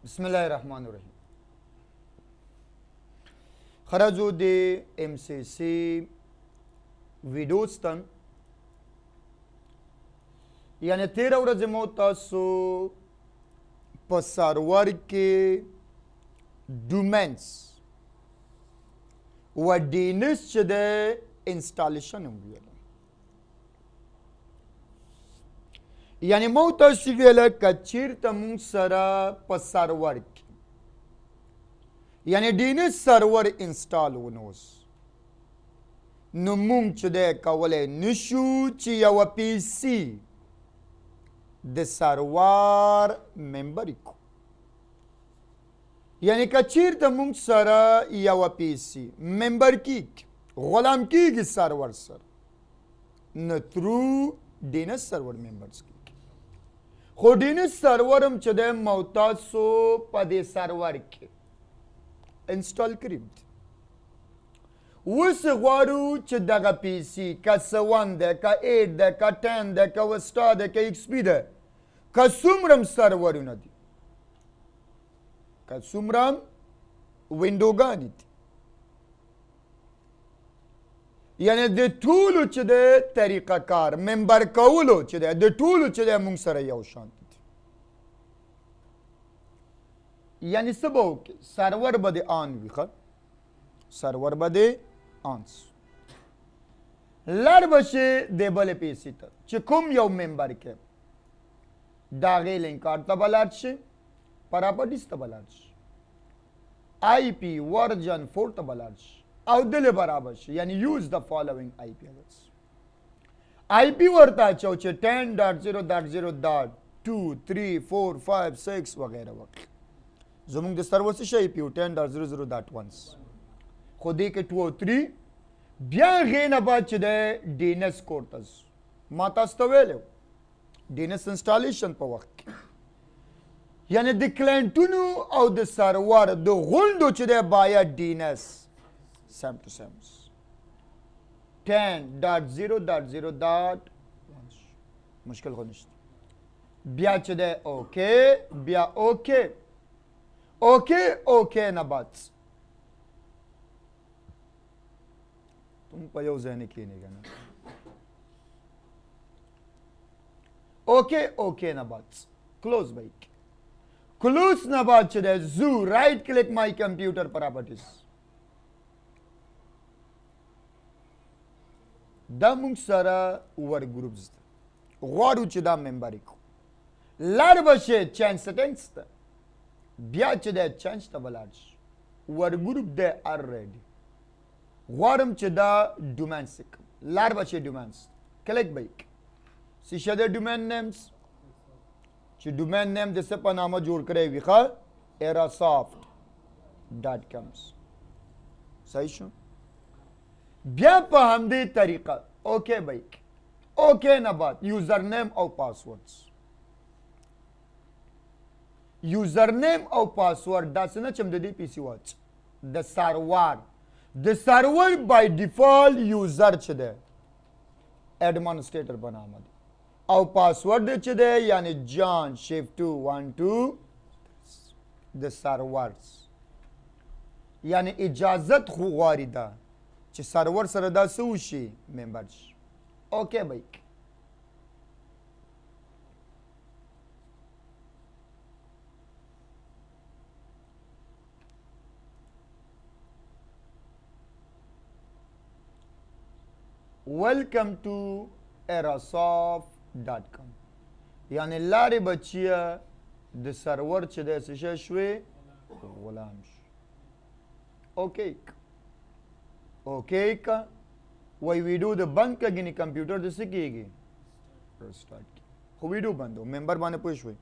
بسم الله الرحمن الرحیم. خرجو د ام سی سی ویډیوز ته، یعنی 13 ورځې مو تاسو په سرور کې domains و DNS چې د installation هم ویل. یعنی مو تاسو ویله که چیرته مونږ سره په سرور کې یعنی DNS server install ونوس، نو مونږ چې دی کولی نشو چې یوه PC د server member کړو. یعنی که چیرته مونږ سره یوه PC member کیږي، غلام کیږي سرور سره، نو through DNS server members کیږي. خو DNS server هم چې دی مو تاسو په دې سرور کې install کړي دي. اوس غواړو چې دغه PC که 7 ده، که 8 ده، که 10 ده، که Vista ده، که XP ده، که څومره هم سرورونه دي، که څومره هم وینډوګانې دي، یعنی د ټولو چې دی طریقه کار member کولو چې دی د ټولو چې دی موږ سره یو شان دي. یعنی څه به وکړي؟ سرور به دې on وي، ښه سرور به دې on سو، لاړ به شي د بلې PC ته چې کوم یو member کې د هغې link card ته به لاړ شي، properties ته به لاړ شي، IP version 4 ته به لاړ شي او دلې برابر شي. یعنی use the following IP address. IP ورته اچو چې 10.0.0.2 3 4 5 6 وغیره وغیره. زمونږ د سرور څه شی IP و؟ 10.00.1، خو دې کې 2 او 3. بیا هغې نه بعد چې دی DNS code ته ځو. ما تاسو ته ویلی و DNS installation په وخت کې، یعنی د client ونو او د سرور د غونډو چې دی باید DNS same to same 10.0.0.1. مشکل خو نشته. بیا چې دی okay، بیا okay okay okay نه بعد تم په یو ځای نه کښېنئ که نه. okay okay نه بعد close به یې کړي. close نه بعد چې دی ځو right click my computer properties. دا موږ سره workgroups ده، غواړو چې دا member یې کړو. لاړ به شي change settings ته، بیا چې دی change ته به لاړ شي. workgroup دی already، غواړم چې دا domains کړم. لاړ به شي domains، click به یې کړي. څه شی دی domain names؟ چې domain name د څه په نامه جوړ کړی وي، ښه erasoft.com. صحیح شو؟ بیا په همدې طریقه okay به یې کړي. okay نه بعد username او password. username او پاسورډ داسې نه چې د دې PC واچ، د سرور د server by default user چې دی administrator په نامه دی، او پاسورډ چې دی یعنی جان shift 2 1 2 د سرور. یعنی اجازت خو غواړي ده چې سرور سره دا څه وشي، member شي. okay به یې کړي. Welcome to erasoft.com. یعنی لارې بچیه د سرور چې دی څه شی شوې، غلام شو. okay okay که وایي ویډیو د بند که ګینې کمپیوټر د څه کېږي، restart کېږي. خو ویډیو بند و، member باندې پوه شوئ.